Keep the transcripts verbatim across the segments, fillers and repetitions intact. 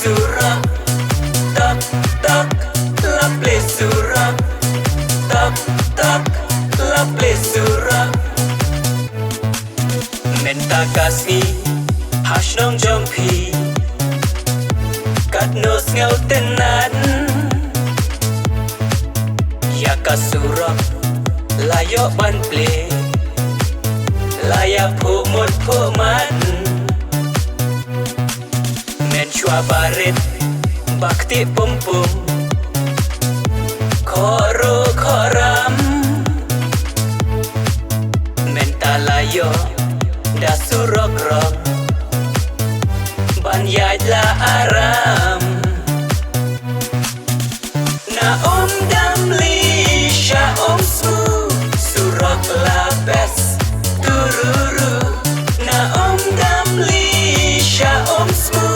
surok. Tok tok, la plie surok. Tok tok, la plie surok. Mynta ka sngi ha shnong jong phi, katno sngewtynnad ïa ka surok la ïoh ban plie, la ïa phuh mut phuh man. Mynshuwa barit ba ktieh pum pum, khoro khoram, mynta la ïoh da surok rong ban ïaid la aram. Na Umdamli sha Umsmu, surok la best tururu. Na Umdamli sha Umsmu,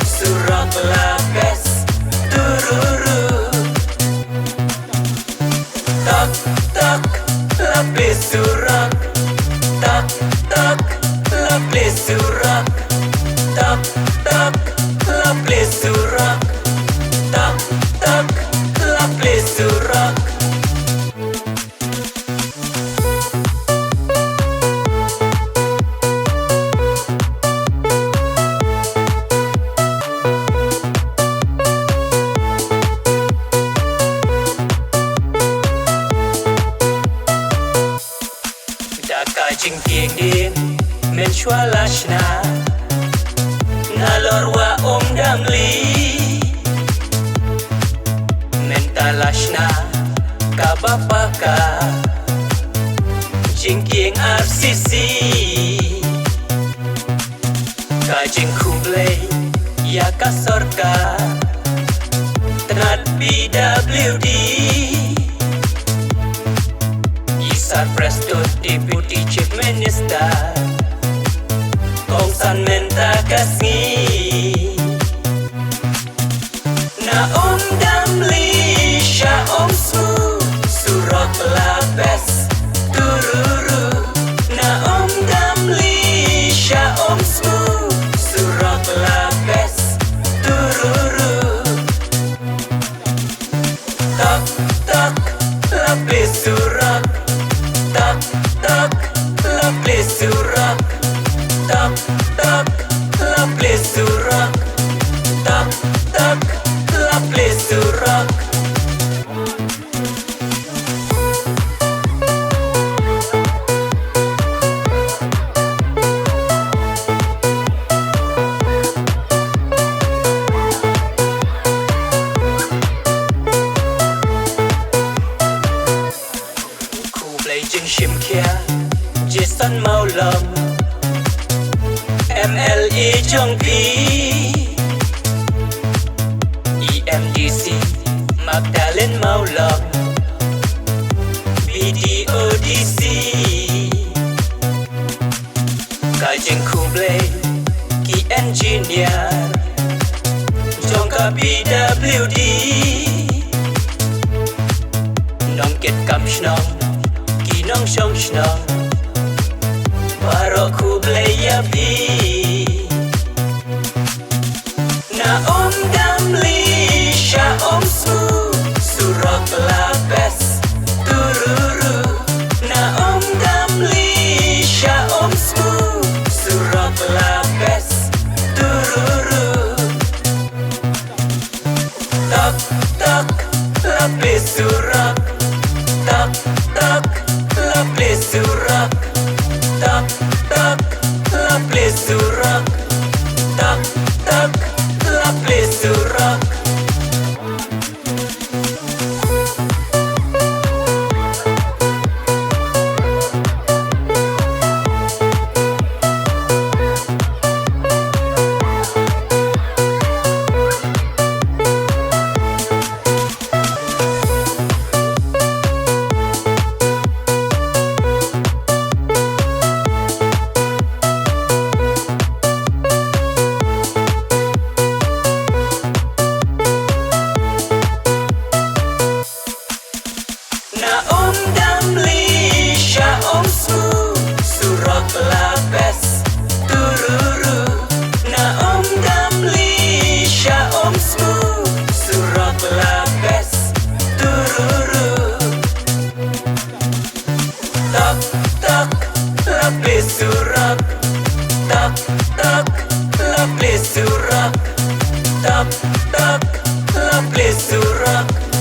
surok la best tururu. Tok tok, la plie surok. Tok tok, la plie surok. Tok tok, la plie surok. Tok tok, la plie surok. Da ka jingkieng dien mynshuwa la shna nalor wa Umdamli, mynta la shna kaba paka jingkieng R C C. Ka jingkhublei ïa ka sorkar tnat P W D, i Sir Prestone Deputy Chief Minister, kongsan mynta ka sngi. Na Umdamli sha Umsmu, surok la best tururu. Na Umdamli sha Umsmu, surok la best tururu. Tok tok, la plie surok. Tok tok, la plie surok. Tok tok, la plie surok. Tok tok, la plie surok. Khublei jingshim khia Jason Mawlong, M L A jong phi, E M D C Magdalene Mawlong, B D O D C. Ka jingkhublei ki engineer jong ka P W D, nongkit kam shnong, ki nongshong shnong, baroh khublei ïa phi. Na Umdamli sha Umsmu, surok la best tururu. Na Umdamli sha Umsmu, surok la best tururu. Tok tok, la plie surok. Tok tok, la plie surok. Tok tok, la plie surok. Tok tok, la plie surok. Tak, la plie surok.